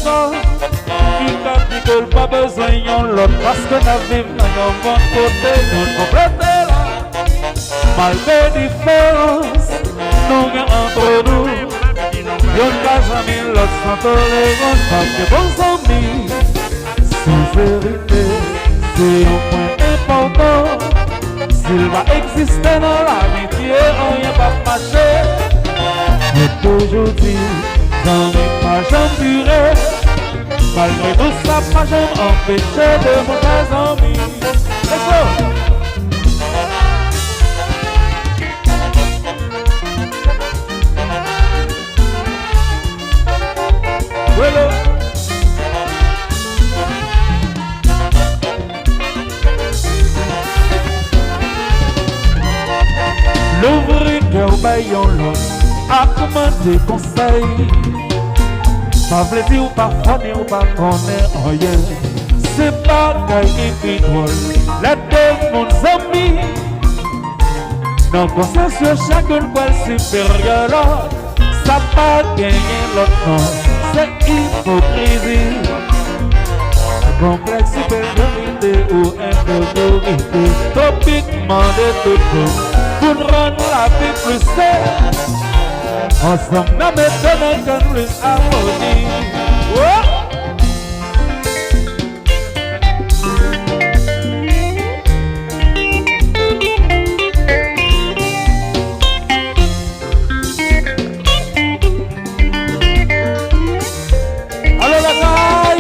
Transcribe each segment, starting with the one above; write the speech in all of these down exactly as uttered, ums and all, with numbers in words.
Ki ka di ke l pa bezwen yon lòt, paske n ap viv nan yon mond kote youn konplete lòt. Malgre diferans nou gen ant nou, youn pa zanmi lòt san tolerans, paske bon zanmi, sinserite, se yon pwen enpòtan. Si l pa egziste nan lamitye, anyen p ap mache. Yo toujou di, zanmi pa janm dire. Malgre tou sa, pa janm anpeche de moun fè zanmi. Let's go! Welo. Louvri kè w bay yon lòt ak mande konsèy. Pa vle di w pa fò ni w pa konnen anyen. Se bagay ki pi dwòl lè de moun zanmi. Nan konsyans yo, chak youn kwè l siperyè lòt. Sa pa genyen lòt non, se ipokrizi. Konplèks siperyorite ou enferiorite. Topik mande tout moun pou n rann lavi plis bèl. Ansanm n a mete nan kann plis amoni. Oh! Alo lakay!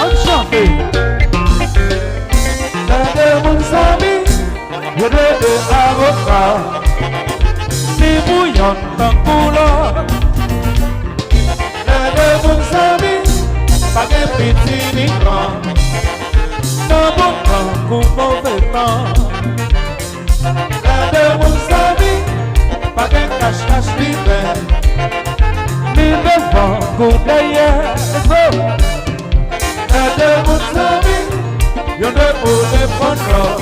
Ann chante. Lè de moun zanmi, yo de de avoka, ni pou yonn tankou lòt. Lè de moun zanmi, pa gen piti ni gran, nan bon tan kou move tan. Lè de moun zanmi, pa gen kach kach ni vè, ni devan kou dèyè. Let's go! Lè de moun zanmi, youn dwe pou defann lòt,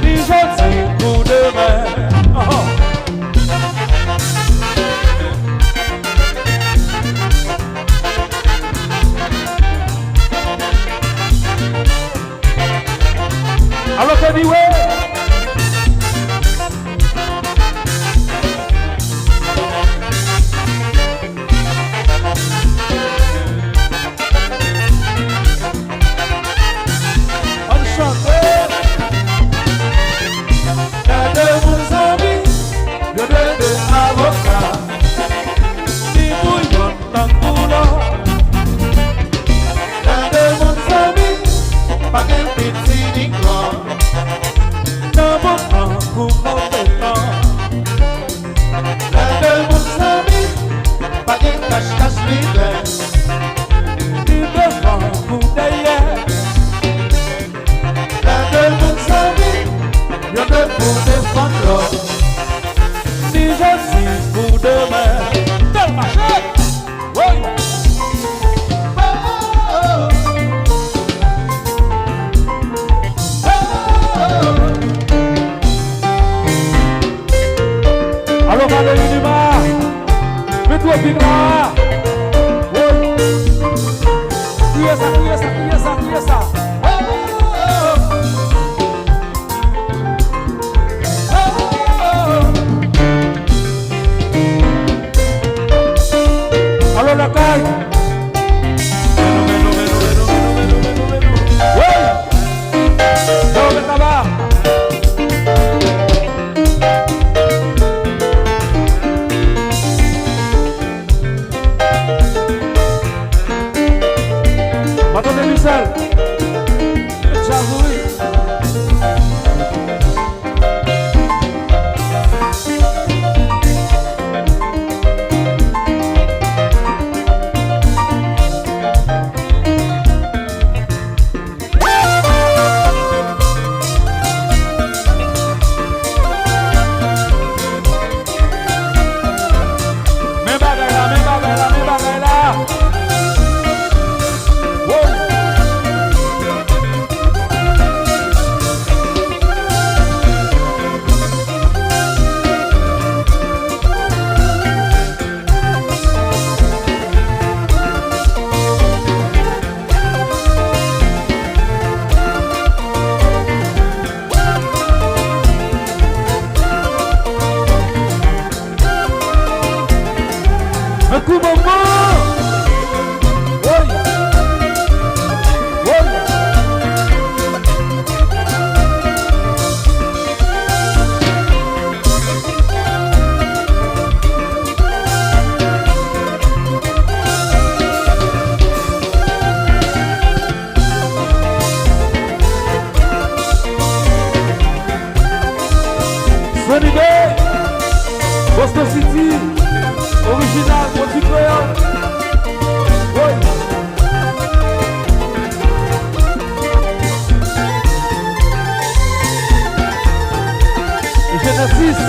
ni jodi kou demen. Oh. Alo, Kenny, wi! Ann chante! Lè de moun zanmi, yo de de avoka, ni pou yonn tankou lòt. Lè de moun zanmi, pa gen piti ni gran, nan bon tan kou move tan. Lè de moun zanmi, pa gen kach kach ni vè, ni devan kou dèyè. Lè de moun zanmi, youn dwe pou defann lòt, ni jodi pou demen. Tèl mache! Woy! Alo, Valery Numa, Petro Pik la. Woy! Kriye sa, kriye sa, kriye sa, kriye sa. Alo lakay. Woy! Yo, met laba. Mwen tande Michel. Pou manman! Woy! Woy! Sonny Day, Boston City, orijinal, pwodui kreyòl. Woy! Jenesis.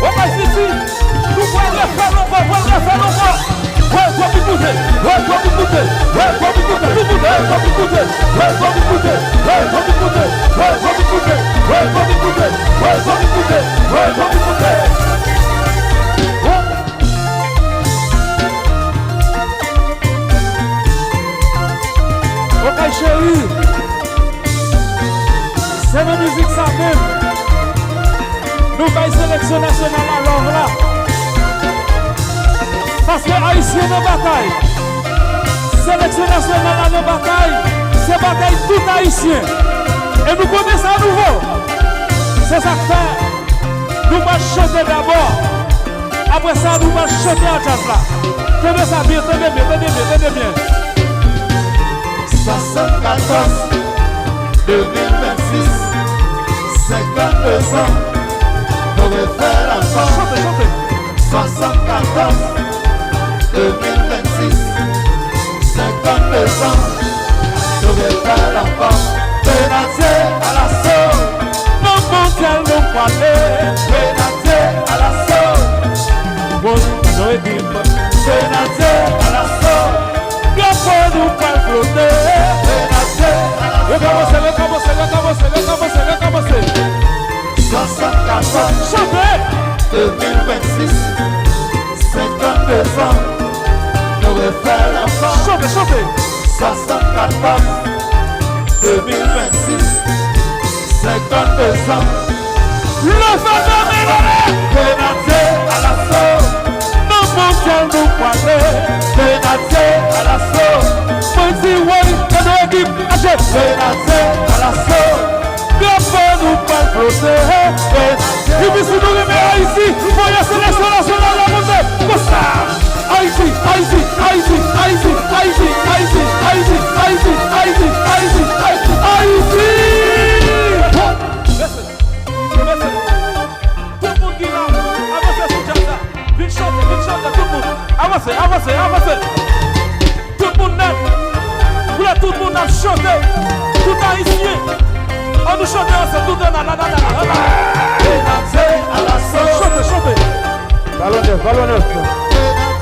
Wè, bay Sisi, nou pral refè l ankò, pral refè l ankò. Wè, twò bit moute, wè, twò bit moute, wè, twò bit moute, tout moun, wè, twò bit moute, wè, twò bit moute, wè, twò bit moute, wè, twò bit moute, wè, twò bit moute, wè, twò bit moute, wè, twò bit moute. Wè. Okay, cheri. Se nan mizik sa menm nou bay seleksyon nasyonal la love la. Paske Ayisyen nan batay. Seleksyon nasyonal la nan batay. Se batay tout Ayisyen. E nou konnen sa nouvo. Se sa k fè nou pral chante dabò. Apre sa, nou pral chante a djaz la. Tande sa byen, tande byen, tande byen, tande byen. Swasannkatòz, de mil vennsis, senkanndezan, nou refè l ankò. Chante, chante. Swasannkatòz, de mil vennsis, senkanndezan, nou refè l ankò. Grenadye alaso, nan mondyal nou prale. Grenadye alaso, bon, nou ekip. Grenadye alaso, drapo nou pral flote. Grenadye alaso. Rekòmanse, rekòmanse, rekòmanse, rekòmanse, rekòmanse. Swasannkatòz. Chante. De mil vennsis, senkanndezan, nou refè l ankò. Chante, chante. Swasannkatòz, de mil vennsis, senkanndezan. Leve men nou anlè. Grenadye alaso, nan mondyal nou prale. Grenadye alaso, mwen di woy, gade ekip, aje. Grenadye alaso, drapo nou pral flote. Epi si nou renmen Ayiti, voye seleksyon nasyonal la monte. Konsa. Ayiti, Ayiti, Ayiti. Lese, lese. Tout moun ki la, avanse sou djaz la. Vin chante, vin chante, tout moun. Avanse, avanse, avanse. Tout moun nèt. Vle tout moun ap chante. Tout Ayisyen. Ann nou chante ansanm. Tout moun, nananana. Grenadye alaso. Chante, chante. Balon nèf, balon nèf.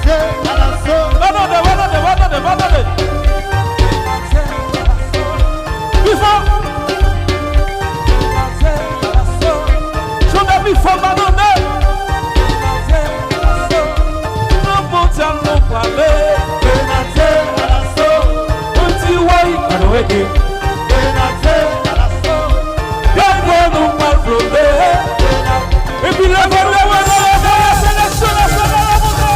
Grenadye alaso. Balon nèf, balon nèf, balon nèf, balon nèf. Pi fò. Chante pi fò, m pa tande. Nan mondyal nou prale. Grenadye alaso. Mwen di woy, pa nou rete. Grenadye alaso. Drapo nou pral flote. Epi leve, leve, leve, leve, seleksyon nasyonal la monte.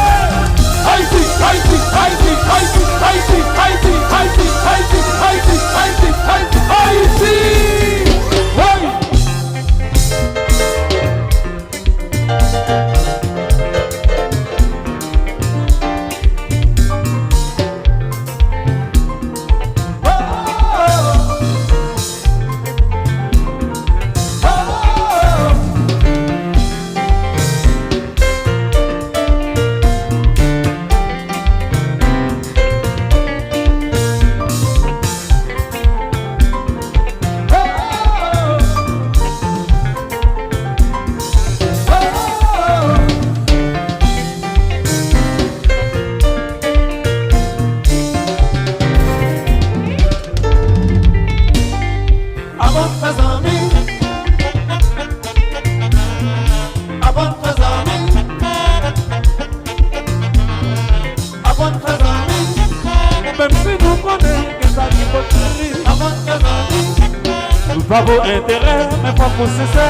Pa pou enterè, men fòk ou sensè.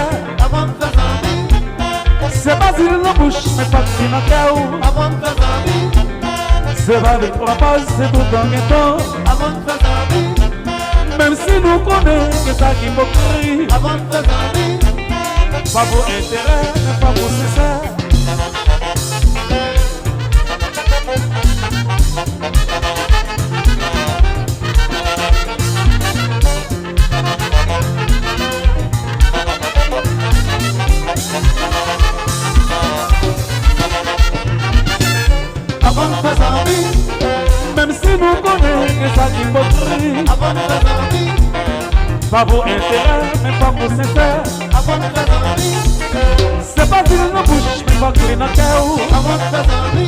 Avan n fè zanmi. Se pa di l nan bouch, men fòk li nan kè w. Avan n fè zanmi. Se pa vin pran pòz, se toutan gen tan. Avan n fè zanmi. Menm si nou konnen gen sa k ipokrit. Avan n fè zanmi. Pa pou enterè, men fòk ou sensè. Avan n fè zanmi. Menm si nou konnen gen sa k ipokrit. Avan n fè zanmi. Pa pou enterè, men fòk ou sensè. Avan n fè zanmi. Se pa di l nan bouch, men fòk li nan kè w. Avan n fè zanmi.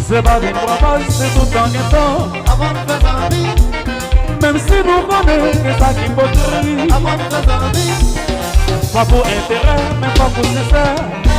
Se pa vin pran pòz, se toutan gen tan. Avan n fè zanmi. Menm si nou konnen gen sa k ipokrit. Avan n fè zanmi. Pa pou enterè, men fòk ou sensè.